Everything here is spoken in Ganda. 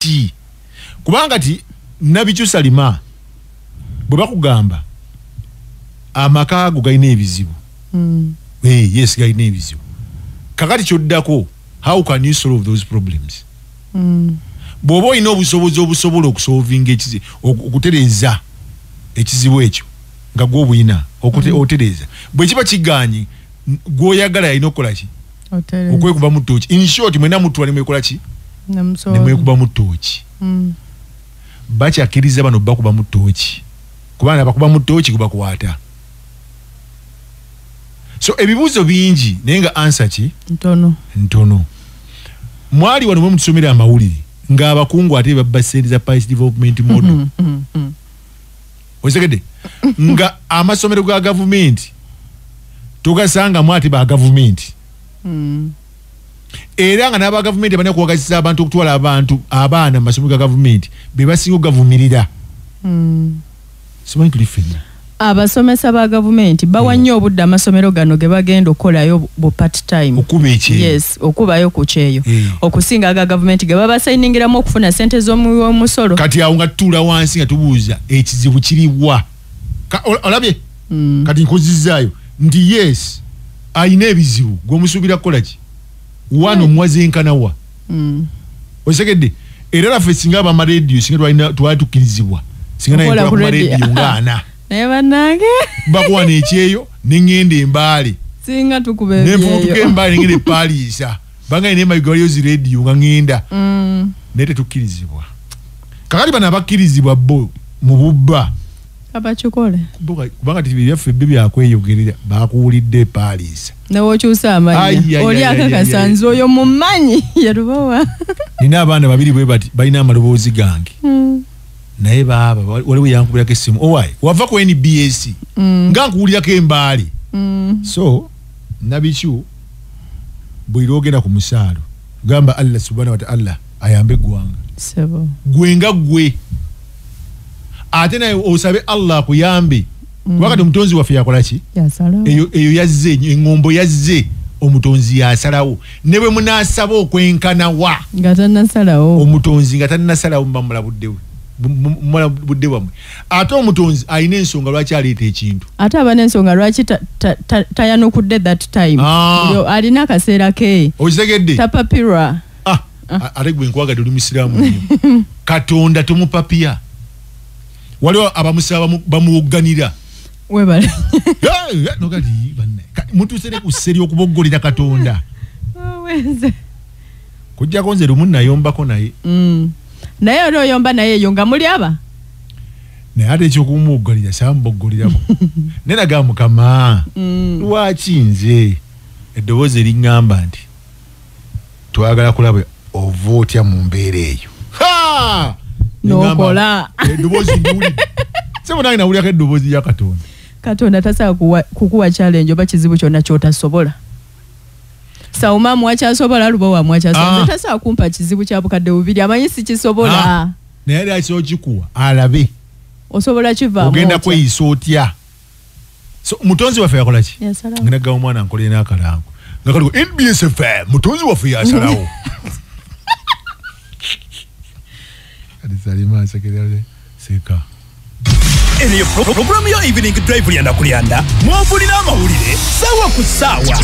Ki kubanga ti Nabichu Salima bwe bakugamba amaka ago galina ebizibu. Yes, galina ebizibu. Kakati kyoddako, how can you solve those problems? Bw'oba olina obusobozi obusobola okusolvinga ekizibu, okutereeza ekizibu ekyo nga gw'obulina otereeza, bwe kiba kigaanyi gw'oyagala yalina okukola ki? Okwekuba mu ttooki. In short, mwena mutula ne mwekola ki? Ne mwekuba mu ttooki. Bakyakkiriza bano bakuba mu ttooki, kubanga bakuba mu ttooki gubakwata. So ebibuuzo bingi naye nga answer ki? Ntono. Ntono. Mwali wano mwe mutusomera amawulire ng'abakungu ate babba ssente za Parish Development Model. Otegedde? Nga amasomero ga gavumenti togasangamu ate ba gavumenti. Era nga n'aba gavumenti balina kuwagazisa abantu okutwala abantu abaana mu masomero ga gavumenti be basinga okugavumirira. Simanyi tuli ffenna. Abasomesa ba gavumenti bawa nnyo obudde amasomero gano ge bagenda okukolayo bu part time. Okuba ekyeyo. Yes, okubayo ku kyeyo. Okusinga aga gavumenti ge babasayiningiramu okufuna ssente z'omuwi w'omusolo. Kati awo nga tutuula wansi nga tubuuza ekizibu kiriwa. Olabye? Kati nkuzizzaayo nti yes, alina ebizibu gw'omusuubira kukola ki? Wano omuwaze enkana wa? Otegedde? Era naffe singa ab'amarediyo singa twali tukkirizibwa singa naye nkola ku marediyo nga ana. Naye bannange bakuwana ekyeyo ne ŋŋenda Embaale. Singa tukuba ebyeyo. Ne nfubutuka Embaale ne ŋŋenda e Paliisa. Bangaye ne Mayiga waliyo zi rediyo nga ŋŋenda. Naye tetukkirizibwa. Kakati bano abakkirizibwa bo mu bubba. Abakikole. Kubanga ebyaffe byo byakweyogerera bakuwulidde e Paliisa. Ne w'okyusa amannya. Oli akakasa nze oyo mumanyi ye Lubowa. Nina abaana babiri bwe bati balina amaloboozi gange. Naye baaba waliwo yankubirako essimu, owaaye wava ku NBS nga nkuwulirako Embaale. So Nabichu buli lw'ogenda ku musaalo gamba Allah subhanahu wa ta'ala ayambe eggwanga. Gwe nga gwe ate naye osabe Allah akuyambe. Kuba kati omutonzi waffe yakola ki? Eyo yazze eŋŋombo yazze omutonzi yasalawo. Ne bwe munaasaba okwenkana wa nga tannasalawo, omutonzi nga tannasalawo muba mulabuddewe. Budde bwammwe. Ate omutonzi alina ensonga lwaki aleeta ekintu. Ate aba n'ensonga lwaki tayanukudde that time. Alina akaseera ke. Okitegedde? Tapapirwa. Ate gwe nkwagadde oli musiraamu nnyo. Katonda tomupapya. Waliwo abamusaba bamuwogganira. Webale. Mutuuse ne ku sseri okuboggolera Katonda. Kujjako nze lumu nayombako naye. Naye oli oyomba naye eyo nga muli aba? Naye ate ekyokumuwoggolera samboggolirako. Naye nagamba Mukama, lwaki nze eddoboozi eriŋŋamba nti twagala kulaba ova otya mu mbeera eyo. N'okola. Eddoboozi ndiwulidde. Ssebo nange nawulirako eddoboozi lya Katonda. Katonda tasobola kukuwa challenge oba kizibu kyonna ky'otasobola. Sauma mwakyasobola, Lubowa mwakyasobola. Tasobola kumpa kizibu kya bukadde bubiri, amanyi sikisobola. Naye ali asobola okikuwa alabe. Osobola kivaamu ogenda kweyisa otya? So mutonzi waffe yakola ki? Ngenda gamba omwana nkolere n'akalango. Nga kaliko NBS FM, mutonzi waffe yasalawo. Kati Salima nsekerera seka. Eno programu ya Evening Drive lyanda kulyanda, mwavulira amawulire sawa ku sawa.